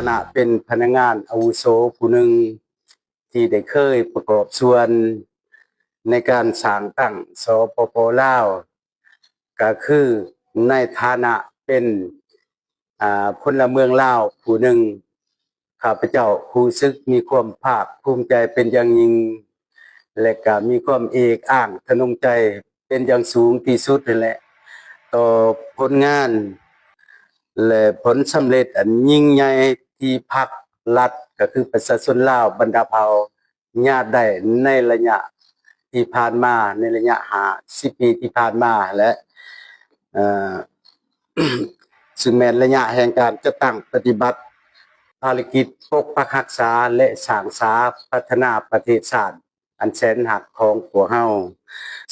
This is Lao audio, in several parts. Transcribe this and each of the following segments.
ນະເປັນພະນັກງານອາວຸໂສຜູ້ໜຶ່ງ ທີ່ໄດ້ເຄີຍປະກອບສ່ວນໃນການສ້າງຕັ້ງ ສປປ ລາວ ກໍຄືໃນຖານະເປັນ ອາ ພົນລະເມືອງລາວຜູ້ໜຶ່ງ, ຂ້າພະເຈົ້າຮູ້ສຶກມີຄວາມພາກພູມໃຈເປັນຢ່າງຍິ່ງ ແລະ ກໍມີຄວາມເອກອ້າງທະນົງໃຈເປັນຢ່າງສູງທີ່ສຸດຫັ້ນແຫຼະ ຕໍ່ຜົນງານ ແລະ ຜົນສຳເລັດອັນຍິ່ງໃຫຍ່ທີ່ພັກລັດ ກໍຄືປະຊາຊົນລາວບັນດາເຜົ່າ ຍາດໄດ້ໃນໄລຍະທີ່ຜ່ານມາ, ໃນໄລຍະຫ້າສິບປີທີ່ຜ່ານມາ ແລະ ເອີ ຊຶ່ງແມ່ນໄລຍະແຫ່ງການຈັດຕັ້ງປະຕິບັດພາລະກິດປົກປັກຮັກສາ ແລະ ສ້າງສາພັດທະນາປະເທດຊາດອັນແສນຮັກຂອງພວກເຮົາ.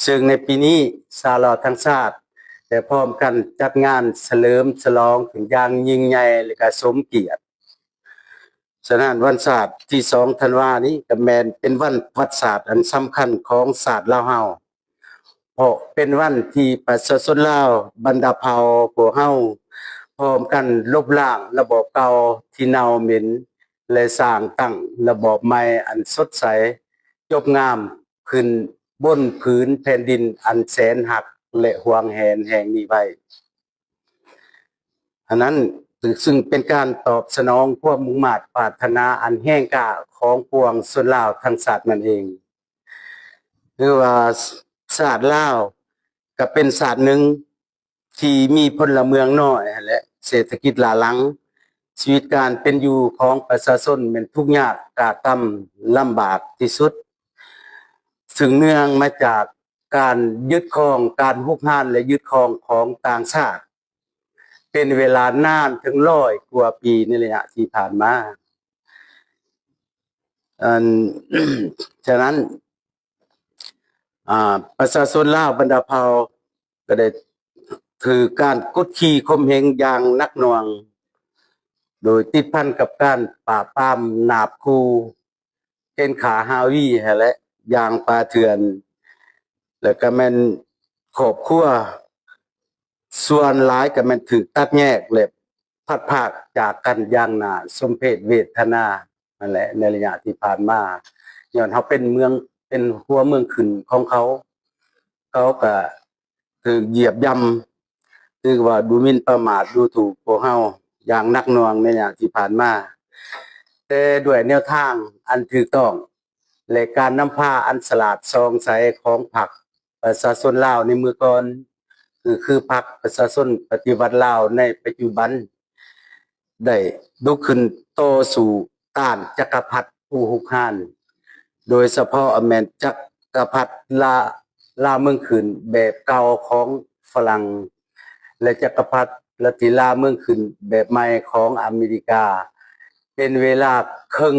ເຊິ່ງໃນປີນີ້ ຊາວລາວທັງຊາດໄດ້ພ້ອມກັນຈັດງານສະເຫຼີມສະຫຼອງຂຶ້ນຢ່າງຍິ່ງໃຫຍ່ ແລະ ກະສົມກຽດ. ສະນັ້ນ ວັນຊາດທີສອງທັນວານີ້ກໍແມ່ນເປັນວັນປະຫວັດສາດອັນສຳຄັນຂອງຊາດລາວເຮົາ, ເພາະເປັນວັນທີ່ປະຊາຊົນລາວບັນດາເຜົ່າພວກເຮົາ ພ້ອມກັນລົບລ້າງລະບອບເກົ່າທີ່ເນົ່າເໝັນ ແລະ ສ້າງຕັ້ງລະບອບໃໝ່ອັນສົດໃສຈົບງາມຂຶ້ນບົນຜືນແຜ່ນດິນອັນແສນຮັກ ແລະ ຫວງແຫນແຫ່ງນີ້ໄວ້. ອັນນັ້ນ ຊຶ່ງເປັນການຕອບສະໜອງຄວາມມຸ່ງມາດປາດຖະໜາອັນແຮງກ້າຂອງປວງຊົນລາວທັງຊາດນັ້ນເອງ. ຄືວ່າຊາດລາວກໍເປັນຊາດໜຶ່ງທີ່ມີພົນລະເມືອງນ້ອຍ ແລະ ເສດຖະກິດລ້າຫຼັງ, ຊີວິດການເປັນຢູ່ຂອງປະຊາຊົນແມ່ນທຸກຍາກກາກຳລຳບາກທີ່ສຸດ, ຊຶ່ງເນື່ອງມາຈາກ ການຍຶດຄອງ, ການຮຸກຮານ ແລະ ຍຶດຄອງຂອງຕ່າງຊາດ ເປັນເວລານານເຖິງຮ້ອຍກວ່າປີໃນໄລຍະທີ່ຜ່ານມາ. ອັນ ສະນັ້ນ ອາ ປະຊາຊົນລາວບັນດາເຜົ່າກໍໄດ້ຖືກການກົດຂີ່ຂົ່ມເຫງຢ່າງໜັກໜ່ວງ, ໂດຍຕິດພັນກັບການປາບປາມນາບຂູ່ ເຫັນຂ້າຮາວີຫັ້ນແຫຼະ ຢ່າງປ່າເຖື່ອນ ແລ້ວກໍແມ່ນຄອບຄົວສ່ວນຫຼາຍກໍແມ່ນຖືກຕັດແຍກ ແລະ ພັດພາກຈາກກັນຢ່າງໜ້າສົມເພດເວທະນາຫັ້ນແຫຼະ ໃນໄລຍະທີ່ຜ່ານມາ. ຍ້ອນເຮົາເປັນເມືອງ ເປັນຫົວເມືອງຂຶ້ນຂອງເຂົາ, ເຂົາກໍ ຖືກຢຽບຢ່ຳ, ຖືກວ່າດູໝິ່ນປະໝາດດູຖູກພວກເຮົາຢ່າງໜັກໜ່ວງໃນໄລຍະທີ່ຜ່ານມາ. ແຕ່ດ້ວຍແນວທາງອັນຖືກຕ້ອງ ແລະ ການນຳພາອັນສະຫຼາດສ່ອງໃສຂອງພັກປະຊາຊົນລາວໃນເມື່ອກ່ອນ, ຄື ຄືພັກປະຊາຊົນປະຕິວັດລາວໃນປັດຈຸບັນ, ໄດ້ລຸກຂຶ້ນຕໍ່ສູ້ຕ້ານຈັກກະພັດຜູ້ຮຸກຮານ, ໂດຍສະເພາະແມ່ນຈັກກະພັດລາ ລາວເມືອງຂຶ້ນແບບເກົ່າຂອງຝຣັ່ງ ແລະ ຈັກກະພັດລັດຕິລາວເມືອງຂຶ້ນແບບໃໝ່ຂອງອາເມລິກາ ເປັນເວລາເຄິ່ງ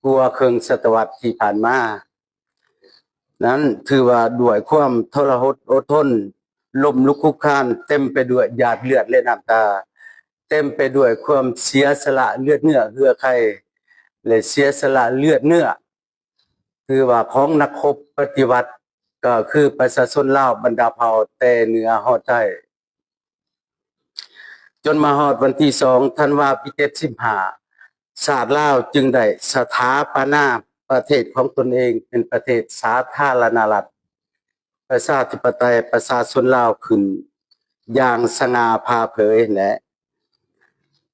ກວ່າເຄິ່ງສະຕະວັດທີ່ຜ່ານມາ. ນັ້ນຖືວ່າດ້ວຍຄວາມທໍລະຫົດອົດທົນ, ລົ້ມລຸກຄຸກຄານ, ເຕັມໄປດ້ວຍຫຍາດເລືອດ ແລະ ນ້ຳຕາ, ເຕັມໄປດ້ວຍຄວາມເສຍສະຫຼະເລືອດເນື້ອເຫື່ອໄຂ ແລະ ເສຍສະຫຼະເລືອດເນື້ອ ຖືວ່າຂອງນັກຮົບປະຕິວັດ ກໍຄືປະຊາຊົນລາວບັນດາເຜົ່າແຕ່ເໜືອຮອດໃຕ້. ຈົນມາຮອດວັນທີສອງທັນວາປີເຈັດສິບຫ້າ ຊາດລາວຈຶ່ງໄດ້ສະຖາປະນາປະເທດຂອງຕົນເອງເປັນປະເທດສາທາລະນະລັດ ປະຊາທິປະໄຕ ປະຊາຊົນລາວຂຶ້ນຢ່າງສະຫງ່າຜ່າເຜີຍແຫຼະ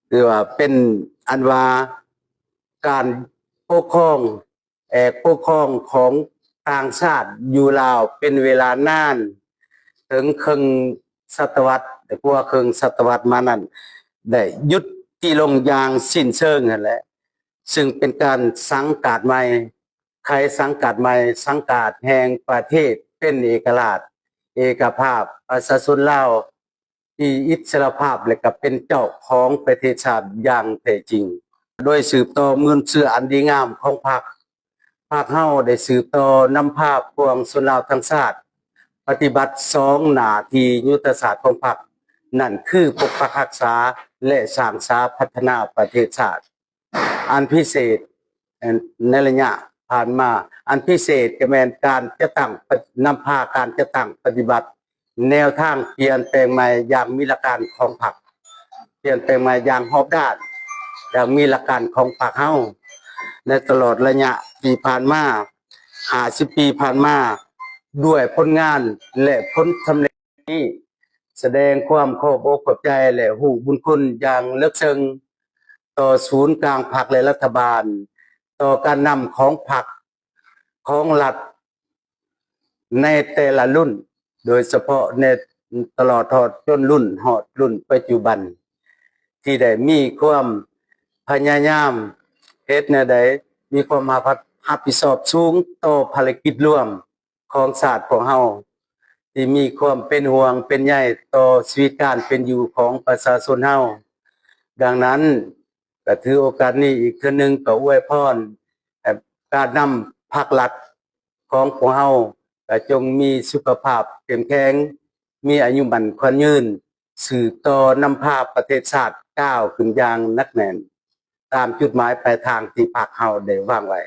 ຄືວ່າເປັນອັນວ່າການປົກຄອງ ແອກປົກຄອງຂອງຕ່າງຊາດຢູ່ລາວເປັນເວລານານເຖິງເຄິ່ງສະຕະວັດ ກວ່າເຄິ່ງສະຕະວັດມານັ້ນ ໄດ້ຢຸດຕິລົງຢ່າງສິ້ນເຊີງຫັ້ນແຫຼະ ຊຶ່ງເປັນການສັງກາດໃໝ່ ໄຂສັງກາດໃໝ່ ສັງກາດແຫ່ງປະເທດເປັນເອກະລາດ ເອກະພາບ ປະຊາຊົນລາວ ທີ່ອິດສະຫຼະພາບ ແລະ ກໍເປັນເຈົ້າຂອງປະເທດຊາດຢ່າງແທ້ຈິງ ໂດຍສືບຕໍ່ມູນເຊື້ອອັນດີງາມຂອງພັກ. ພັກເຮົາໄດ້ສືບຕໍ່ນຳພາປວງຊົນລາວທັງຊາດ ປະຕິບັດສອງໜ້າທີ່ຍຸດທະສາດຂອງພັກ ນັ້ນຄືປົກປັກຮັກສາ ແລະ ສ້າງສາພັດທະນາປະເທດຊາດ. ອັນພິເສດ ໃນໄລຍະຜ່ານມາ ອັນພິເສດກໍແມ່ນການຈັດຕັ້ງ ນຳພາການຈັດຕັ້ງປະຕິບັດແນວທາງປ່ຽນແປງໃໝ່ຢ່າງມີຫຼັກການຂອງພັກ, ປ່ຽນແປງໃໝ່ຢ່າງຮອບດ້ານ, ແລ ຢ່າງມີຫຼັກການຂອງພັກເຮົາ ໃນຕະຫຼອດໄລຍະທີ່ຜ່ານມາ ຫ້າສິບປີຜ່ານມາ ດ້ວຍຜົນງານ ແລະ ຜົນສຳເລັດນີ້ ສະແດງຄວາມຂອບອົກຂອບໃຈ ແລະ ຮູ້ບຸນຄຸນຢ່າງເລິກເຊິ່ງ ຕໍ່ສູນກາງພັກ ແລະ ລັດຖະບານ, ຕໍ່ການນຳຂອງພັກ ຂອງລັດ ໃນແຕ່ລະລຸ້ນ ໂດຍສະເພາະໃນຕະຫຼອດຮອດຈົນລຸ້ນຮອດລຸ້ນປັດຈຸບັນ ທີ່ໄດ້ມີຄວາມພະຍາຍາມເຮັດແນວໃດ ມີຄວາມຮັບ ຮັບຜິດຊອບສູງຕໍ່ພາລະກິດລວມຂອງຊາດຂອງເຮົາ ທີ່ມີຄວາມເປັນຫ່ວງເປັນໃຍຕໍ່ຊີວິດການເປັນຢູ່ຂອງປະຊາຊົນເຮົາ. ດັ່ງນັ້ນ ກໍຖືໂອກາດນີ້ອີກເທື່ອໜຶ່ງ ກໍອວຍພອນໃຫ້ການນຳພັກລັດຂອງພວກເຮົາ ກໍຈົ່ງມີສຸຂະພາບເຂັ້ມແຂງ, ມີອາຍຸໝັ້ນຂວັນຍືນ, ສືບຕໍ່ນຳພາປະເທດຊາດກ້າວຂຶ້ນຢ່າງໜັກແໜ້ນ ຕາມຈຸດໝາຍປາຍທາງທີ່ພັກເຮົາໄດ້ວາງໄວ້.